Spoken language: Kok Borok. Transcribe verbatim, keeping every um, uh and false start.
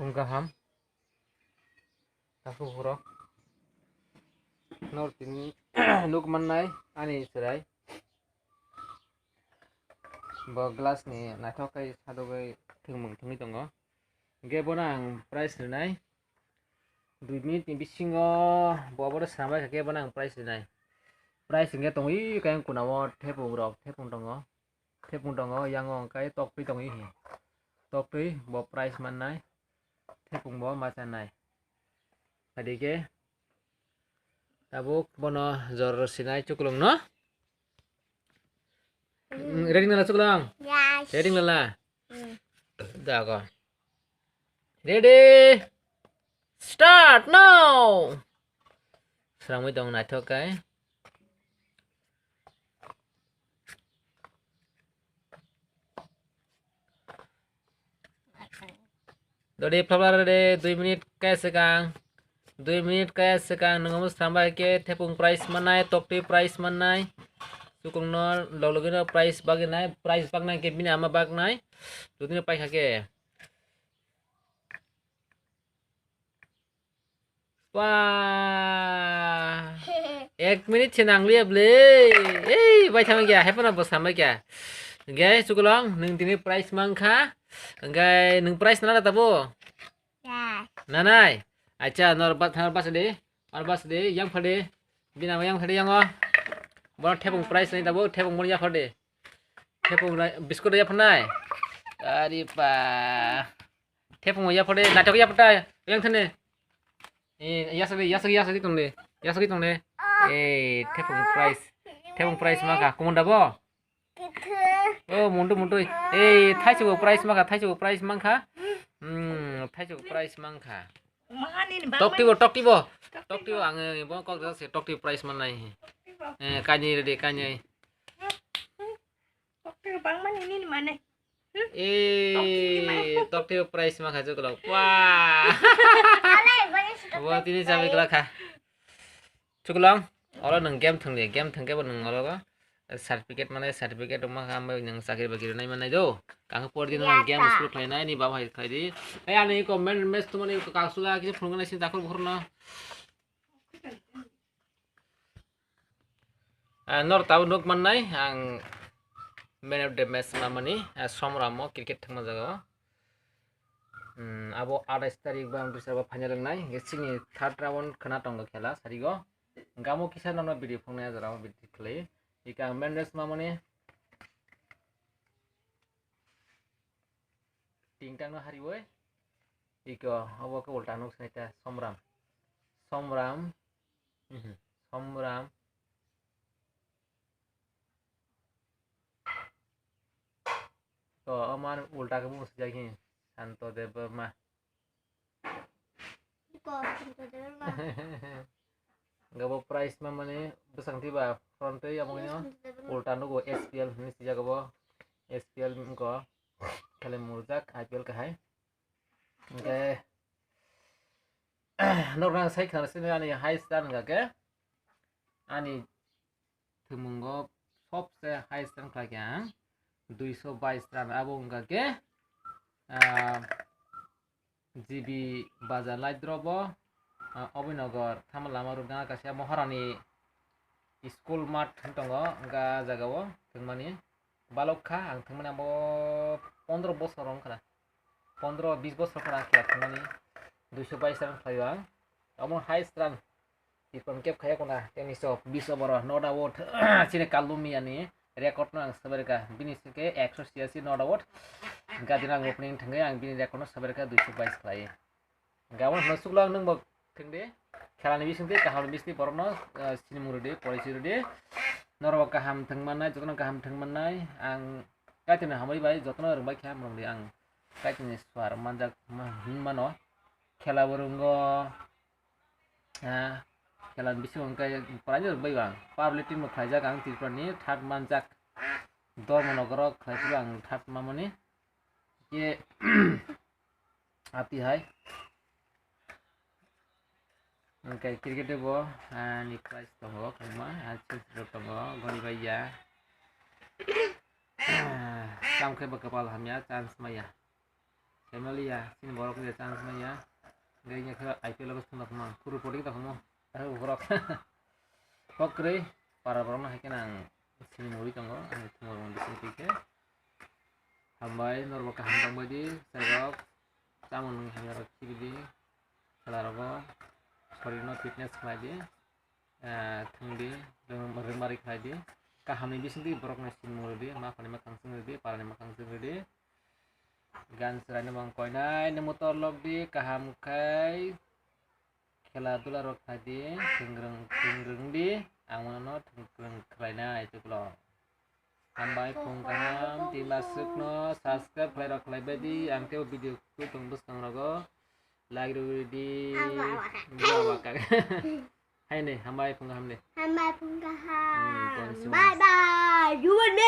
Sum kaham. Takhuk borok. Nor tini nuk mannai ani chwrai. Bo glass ni naithok khe sadogwi thwngmung thwngwi tongo. Hwnkhe bono ang price rwnai. Dui minute ni bisingo bo abono swnambai kha khe bono ang price rwnai. Price hwnkhe tongo ui khe ang kuna o thepung rok, thepung tongo. Thepung tongo, yango hwnkhe toktwi tongwi hi. Toktwi bo price mannai. Thepung bo ma chanai. Adike tabuk bono jor sinai chuklung no. Mm, ready nala chuklung? Yes. Ready nala? Mm. Dago. Ready? Start now! Srangwi tong naithok kai. Dodi phlabla de dui minute kaya swkang. Dui minute kaya swkang nwng omo swnambai khe thepung price mannai, toktwi price mannai. Chuklung no log logino price bagwi nai, price baknai khe bini ama baknai. Dodino paikha khe. Wah. Ek minute se nangliya ble. Ei, bai thangma kya, hai phano bo samma kya. Hwnkhe chuklung, nwng tini price mankha. Hwnkhe nwng price nana tabo? Yes. Nanai. Acha, nor ba, thar bas de. Ar bas de, yang phade. Bina yang phade yango. Bono thepung price nai tabo, thepung bono ya phade. Thepung nai, biscuit ya phanai. Ari pa. Thepung ya phade, naithok ya phatai. Yang thane. Eh, ya sagi, ya sagi, ya sagi tong de. Ya sagi tong de. Eh, thepung price. Thepung price ma ka. Kumunda bo? Oh, mundu, mundu. Eh, thaichuk price ma ka, thaichuk price mang kha. Hmm, thaichuk price mang kha. Tokti bo, tokti bo. Tokti bo, ang, eh, bo kok se tokti price mannai. Eh, kani ready, kani. Tokti bangmani nini mane. Eh, tokti price ma kha chuklung. Wah. Bo tini chabi kla kha. Chuklung, oro nwng game thwng di, game thwng khe bo nwng oro certificate mannai, certificate rwma kha, ambai nwng chakri bakri rwnai mannai do. Kang pori di nwng game school khlainai ni baba hai khlai di. Ei ani comment message tumani kaksula kisa phunuknai sin takhuk bukhurno. Ah, nor tabo nuk mannai, ang man of the match mamani, ah, Somramo cricket thangma jaga o. Hmm, abo atais tarik ba ang dusra ba final wngnai, hingke chini third round khwna tongo khela sarigo. Hingke amo kisa nono video phungnai a jora o video khlai. Hingke ang man of the match mamani. Tingtang no hariwi. Iko, obo khe ulta nuk sinai ta, Somram. Somram. Mhm. Somram. To, oman ulta khe mung sijak hi. Santo Debbarma. Iko, Santo Debbarma. Hingke bo price mamani bwsang tiba front twi amo khe no ulta nugo S P L hinwi swijak obo. S P L wngkha khele murjak I P L kahai. Hingke norok nang sai khna sini ani highest run hingka khe ani thwngmungo sobse highest run khlai khe ang duiso bais run abo wngkha khe, ah, G B Bazar light drop o, ah, Obinogor tamo lama rok gana kaisa Moharani school mat tongo, hingka ah jaga o thwngmani balok kha ang thwngmani abo pondro bosor wngkha na, pondro bis bosor wngkha na khe thwngmani duiso bais run khlaio ang, omo highest run. Tipon kep khaya kuna, teni so, bis over o, no doubt. Chini Kalumia ni record no ang sabarika, bini sike ekso siasi no doubt. Gadina ang opening thangwi ang bini record no sabarika duiso bais khlai. Gabon hno suklang nung bo thangde, khela ni bising tei kaham ni bising borok no, eh, sini mung rwdi, policy rwdi. Norok kaham thang mannai, jotono kaham thang mannai. Ang kaitini hambai bai, jotono rwngbai kha mung di ang kaitini swar manjak ma-, hin mano. Khela bo rwngo. Ah, khela ni bisingo hwnkhe prize rok bai bang. Powerlifting bo khlaijak ang Tripura ni third manjak. Dormo nogoro khlai phuru ang third mamani. Ye, ati hai. Hwnkhe cricket bo, ah, ni prize tongo, khama, ah, chwng rok tongo, goni bai ya. Ah, tamo khe bo kwpal hamya, chance maya. Family ya, chini borok ni chance maya. Gai nya kha I P L o thumna khuma, puru pori ta khuma. Borok. Kokrei para borok no hai khe nang sini muri tongo, ang thumor mandi sini khe. Hambai, norok kaham tongbai di, serok. Tamo nung hamya rok khibidi. Khela rogo. Sorry no fitness khlai di. Ah, thangdi, rwng-, rwngmari khlai di. Kahamni bisingtwi borokno sinmung rwdi, ma phani mwkhang chwng rwdi, parani mwkhang chwng rwdi. Gan chwraino bang koinai, nimo torlok di, kaham khai khela dula rok khai di, thwng rwng, thwng rwng di, ang mano thwng rwng khlainai chuklo. Hambai phung kaham, tima swkno subscribe khlai rok khlai bai di, ang tei video kutong bwskang rogo like rwdi. Awa, awa. Awa, awa. Haine, hambai phung kaham de. Hambai phung kaham. Hmm, thanks so much. Bye bye. You will